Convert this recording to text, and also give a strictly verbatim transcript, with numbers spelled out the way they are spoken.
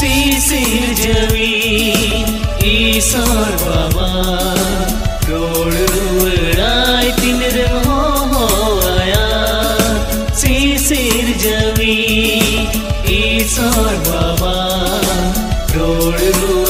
ᱥᱤᱥᱤᱨ ᱡᱟᱹᱣᱤ ᱤᱥᱚᱨ ᱵᱟᱵᱟ, ᱨᱩᱣᱟᱹᱲ ᱨᱩᱣᱟᱹᱲᱟᱭ ᱛᱤᱱ ᱨᱮᱢ ᱦᱚᱦᱚ ᱟᱭᱟ᱾ ᱥᱤᱥᱤᱨ ᱡᱟᱹᱣᱤ ᱤᱥᱚᱨ ᱵᱟᱵᱟ, ᱨᱩᱣᱟᱹᱲ ᱨᱩᱣᱟᱹᱲ